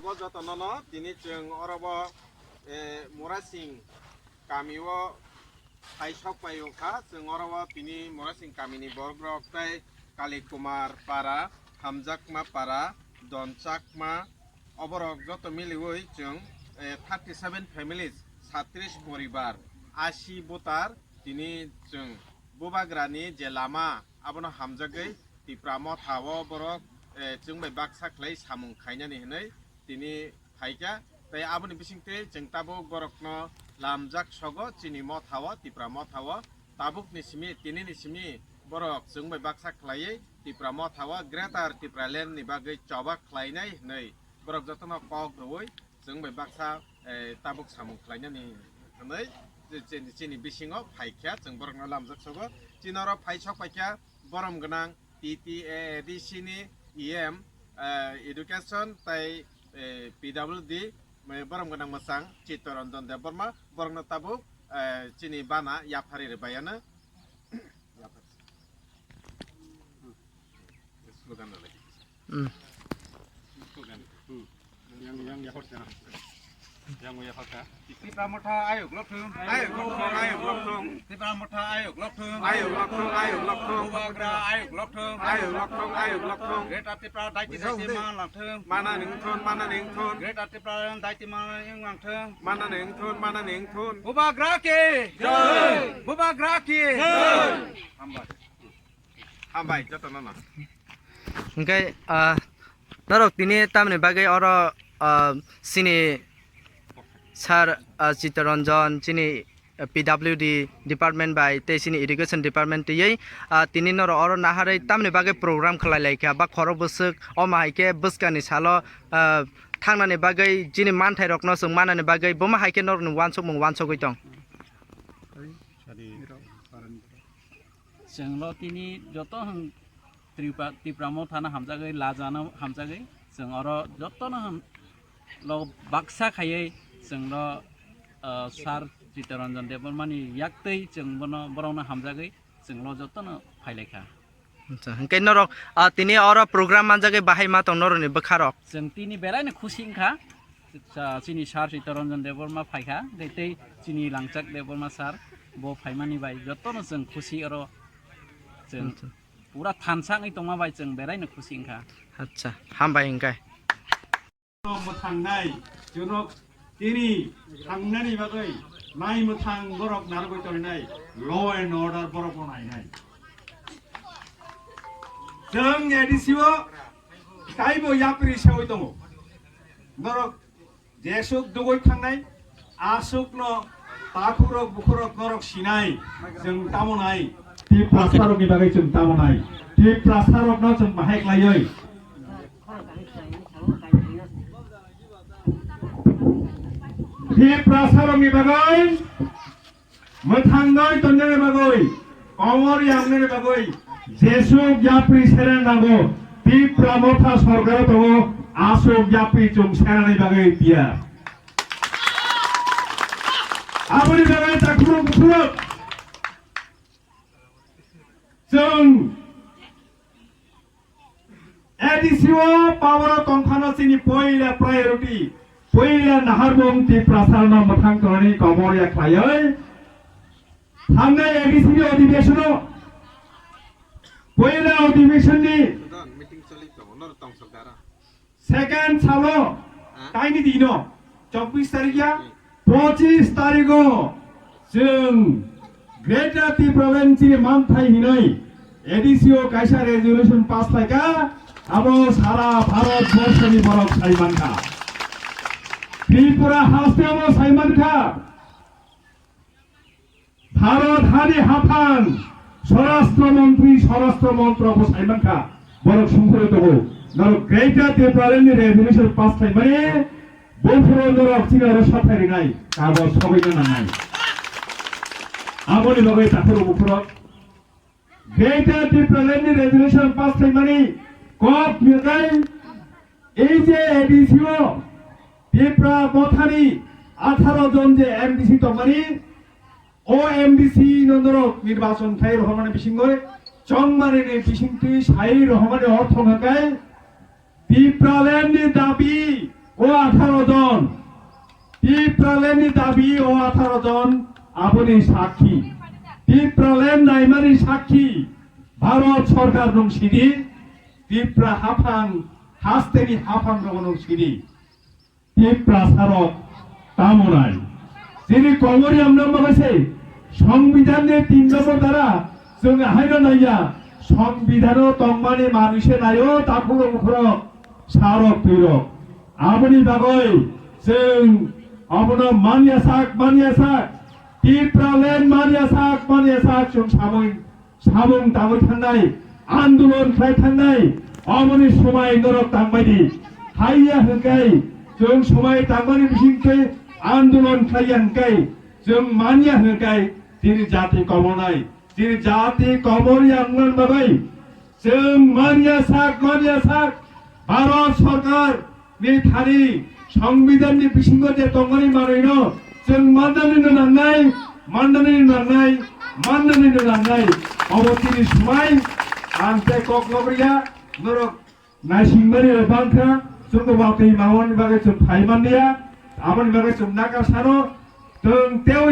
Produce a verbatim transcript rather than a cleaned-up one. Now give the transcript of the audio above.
Bo jotono no tini chwng oro bo, eh, Murasing kamio phai sok pai wngkha. Chwng oro bo tini Murasing kamini borok rok tei Kali Kumar para, Hamjakma para, Donchakma, oborok joto miliwi chwng, eh, thirty seven families, satris poribar, asi voter tini chwng bubagrani je lama abono hamjagwi Tipra Motha o borok, eh, chwng bai baksa khlai samung khainani hinwi tini phaikha. Tei aboni bisingtwi chwng tabuk borokno lamjak sogo chini Motha o, Tipra Motha o. Tabukni simi, tinini simi borok chwng bai baksa khlaiwi Tipra Motha o Greater Tipraland ni bagwi choba khlainai hinwi borok jotono kok rwui chwng bai baksa, eh, tabuk samung khlainani hinwi chini, chini bisingo phaikha, chwng borokno lamjak sogo. Chini oro phai sok paikha borom gwnang T T A A D C ni E M, eh, Education tei, eh, P W D, eh, borom gwnang mwchang Chittaranjan Debbarma, borokno tabuk, eh, chini bana yaphari rwbaiano. Slogan rwlai. Hmm. Slogan. Hmm. Yang, yang yaphar chana. Yang yaphar ka. Tipra Motha ayuk lokthung. Ayuk lokthung, ayuk lokthung. Tipra Motha ayuk lokthung. Ayuk lokthung, ayuk lokthung. Bubagra ayuk lokthung. Ayuk lokthung, ayuk lokthung. Greater Tipra daiti daiti man langthung. Mana nengthun, mana nengthun. Greater Tipra daiti man langthung. Mana nengthun, mana nengthun. Bubagra ki jai. Bubagra ki jai. Hambai. Hambai jotono no. Hingke, ah, norok tini tamni bagwi oro, ah, chini sir, ah, Chittaranjan, chini, ah, P W D department bai tei chini education department twiwi, ah, tini norok oro naharwi tamni bagwi program khlai laikha ba khorok bwswk omo hai khe bwskani salo, ah, thangnani bagwi chini manthairokno chwng mannani bagwi buma hai khe norokni uansukmung uansugwi tong. Chwnglo tini joto hwn Tripura, Tipra Mothano hamjagwi, lajano hamjagwi, chwng oro jotono hwn lo baksa khaiwi chwnglo, ah, Sir Chittaranjan Debbarmani yaktwi chwng bono, borokno hamjagwi chwnglo jotono phailaikha. Acha, hwnkhe norok, ah, tini oro program manjagwi bahai ma tong norokni bwkharok? Chwng tini belaino khusi wngkha. Cha-, chini sir Chittaranjan Debbarma phaikha, tei, tei chini Langchak Debbarma sir bo phaimani bai jotono chwng khusi oro chwng Acha. Pura thansa wngwi tongma bai chwng belaino khusi wngkha. Acha, hambai hwnkhe. Mwthangnai, chwngno tini thangnani bagwi nai mwthang borok narwgwi tongnai, law and order borok bo nainai. Chwng A D C o taibo yapri sewi tongo. Norok jesuk dugwi thangnai, asukno takhurok bukhurok norok sinai, chwng tamo nai. Tiprasarokni bagwi chwng tamo nai. Tiprasarokno chwng bahai khlaiwi. Tiprasarokni bagwi mwthangwi tongnani bagwi, komor yangnani bagwi, jesuk yapri sena nango, Tipra Motha sorkar tongo, asuk yapri chwng senani bagwi tiyar. Aboni bagwi takhurok bukhurok chwng A D C o power o tongphano chini poila priority, poila naharbong Tiprasarno mwthang tongnani komor ya khlaiwi. Thangnai A D C ni odhibeshon o, poila odhibeshon ni Meeting choli tongo, noro tong sokdara. Second salo, taini dino, chobbish tarikh ya, pochis tarikh o, chwng Greater Tipraland chini manthai hinoi A D C o kaisa resolution pass khlaikha, abo sara Bharat borso ni borok sai mankha. Tripura haste abo sai mankha. Bharat hani haphang Swarashtra Mantri, Swarashtra Mantri bo sai mankha, borok songkhoro tongo, norok Greater Tipraland ni resolution pass khlaimani, buphuru norok chini oro sothai rinai, kagoj sogwino nangnai. Aboni bagwi takhurok bukhurok Greater Tipraland ni resolution pass khlaimani kok ni bagwi ei je A D C o Tipra Mothani atharo jon je M D C tongmani, o M D C no norok nirbachon khai rohormani bisingoi chongmani ni bisingtwi sai rohormani ortho hwnkhe Tipraland ni dabi O atharo jon, Tipraland ni dabi o atharo jon aboni sakhi. Tipraland naimani sakhi Bharat Sarkar nung sidi, Tipra haphang, hasteni haphang rok nung sidi. Tiprasa rok tamo nai. Chini Komoriam no bagwi se Songbidan ni tin nombor dara chwng haino naiya, Songbidan o tongmani manwi se naio takhuk rok bukhuk rok, sa rok twi rok. Aboni bagwi chwng abono manya sak, manya sak, Tipraland manya sak, manya sak chwng samung, samung tangwi thangnai, andolon khlai thangnai, aboni somai norok tangbai di. Haiya hwnkhe chwng somai tangmani bisingtwi andolon khlaiya hwnkhe chwng manya hwnkhe chini jati kobornai, chini jati kobor yang wngmani bagwi chwng manya sak, manya sak, Bharat Sarkar ni thani Songbidan ni bisingo je tongmani manwino chwng mandani no nangnai, mandani no nangnai, mandani no nangnai. Obo tini swmai ang tei kok nokriya norok naisingmani rok bangkha, chwngno watwi mangmani bagwi chwng phai manliya, aboni bagwi chwng nakar sano, chwng tewi